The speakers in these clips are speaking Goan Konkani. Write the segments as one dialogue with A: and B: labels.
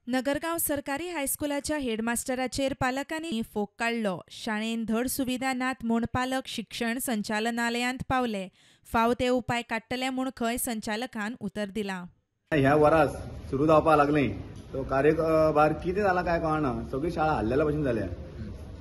A: नगरगांव सरकारी हायस्कुलाच्या हेडमास्टराचेर पालकांनी फोग काडलो. शाळेन धड सुविधा नात म्हूण पालक शिक्षण संचालनालयांत पावले. फाव ते उपाय काडटले म्हूण खंय संचालकान उतर दिलां.
B: ह्या वरास सुरू जावपाक लागली तो कार्यभार कितें जाला काय कळना, सगळी शाळा हाल्लेल्या भशेन जाल्या.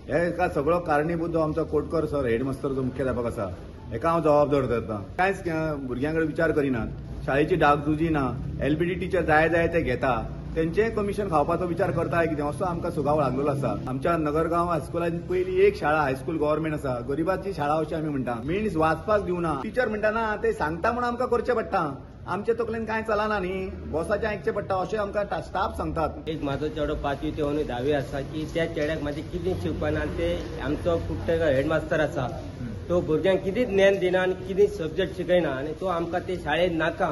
B: हे एका सगळो कारणीभूत आमचो कोटकर सर हेडमास्टर जो मुख्याध्यापक आसा हेका हांव जबाबदार धरता. कांयच भुरग्यां कडेन विचार करिनात, शाळेची डागडुजी ना, एलबीडी टिचर जाय जाय ते घेता, तेंचें कमिशन खावपाचो विचार करता कितें असो आमकां सुगाव लागलेलो आसा. आमच्या नगरगांव हायस्कुलान पयली एक शाळा हायस्कूल गव्हर्मेंट आसा, गरिबाची शाळा अशी आमी म्हणटा. मिन्स वाचपाक दिवना, टिचर म्हणटा ना ते सांगता म्हणून आमकां करचें पडटा, आमचे तकलेन कांय चलना न्ही, बॉसाचें आयकचें पडटा अशें आमकां स्टाफ सांगतात.
C: एक म्हाजो चेडो 5वी ते 10वी आसा की त्या चेड्याक म्हाजें कितें शिकपाना ते आमचो कुट्टेकर हेडमास्टर आसा तो भुरग्यांक कितेंच ज्ञान दिना आनी कितें सब्जेक्ट शिकयना आनी तो आमकां ते शाळेंत नाका,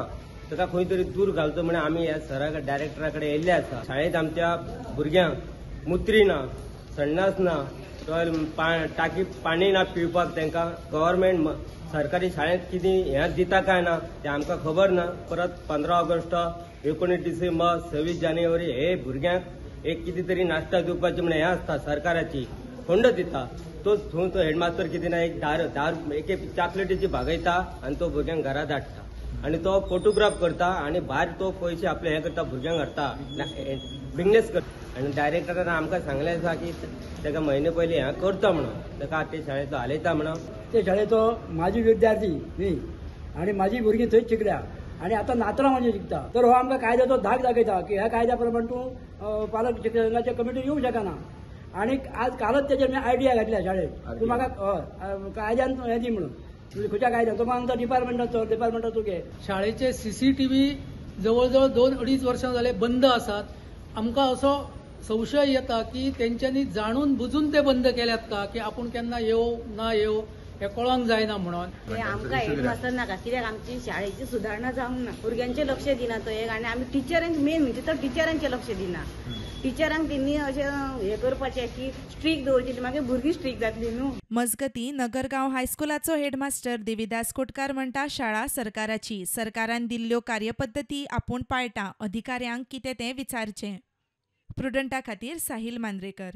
C: ताका खंय तरी दूर घालचो म्हणून आमी ह्या सरा डायरेक्टरा कडेन येयल्ले आसा. शाळेंत आमच्या भुरग्यांक मुत्री ना, संडास ना, टाकी पाणी ना पिवपाक. तांकां गव्हर्मेंट सरकारी शाळेंत कितें हें दिता काय ना तें आमकां खबर ना. परत 15 ऑगस्ट, 19 डिसेंबर, 26 जानेवारी हे भुरग्यांक एक कितें तरी नाश्ता दिवपाची म्हणून हें आसता, सरकाराची फंड दिता. तो थंय तो हेडमास्टर कितें ना एक 10 एक चाकलेटीची भागयता आनी तो भुरग्यांक घरा धाडटा आनी तो फोटोग्राफ करता आनी भायर तो पयशे आपले हें करता, भुरग्यांक हाडटा, बिजनेस करता. आनी डायरेक्टरान आमकां सांगलें आसा की ताका म्हयने पयलीं हें करता म्हणून, ताका ते शाळेचो हालयता म्हणून.
D: ते शाळेचो म्हाजी विद्यार्थी न्ही आनी म्हाजी भुरगीं थंयच शिकल्या आनी आतां नातरां म्हाजी शिकता. तर हो आमकां कायद्याचो धाक दाखयता की ह्या कायद्या प्रमाण तूं पालक शिक्षकाच्या कमिटीन येवंक शकना. आनी आज कालच तेजेर मी आयडिया घातल्या शाळेत, तूं म्हाका कायद्यान हें दी म्हणून, खंयच्या कायद्यान तो आमचा डिपार्टमेंटाचो डिपार्टमेंटाचो घे.
E: शाळेचे सीसीटीव्ही जवळजवळ 2-2.5 वर्सां जाले बंद आसात. आमकां असो संशय येता की तेंच्यांनी जाणून बुजून ते बंद केल्यात का, की आपूण केन्ना येवं ना येवं हें कळोंक जायना म्हणून.
F: आमकां हेडमास्टर नाका, कित्याक आमची शाळेची सुदारणा जावंक ना, भुरग्यांचें लक्ष दिना तो एक, आनी आमी टिचरांक मेन म्हणजे तो टिचरांचें लक्ष दिना. टिचरांक तेंणी अशें हें करपाचें की स्ट्रीक दवरची, मागीर भुरगीं स्ट्रीक जातली न्हू.
A: मजगतीं नगरगांव हायस्कुलाचो हेडमास्टर देविदास कोटकार म्हणटा शाळा सरकाराची, सरकारान दिल्ल्यो कार्यपद्दती आपूण पाळटा, अधिकाऱ्यांक कितें तें विचारचें. प्रुडंटा खातीर साहिल मांद्रेकर.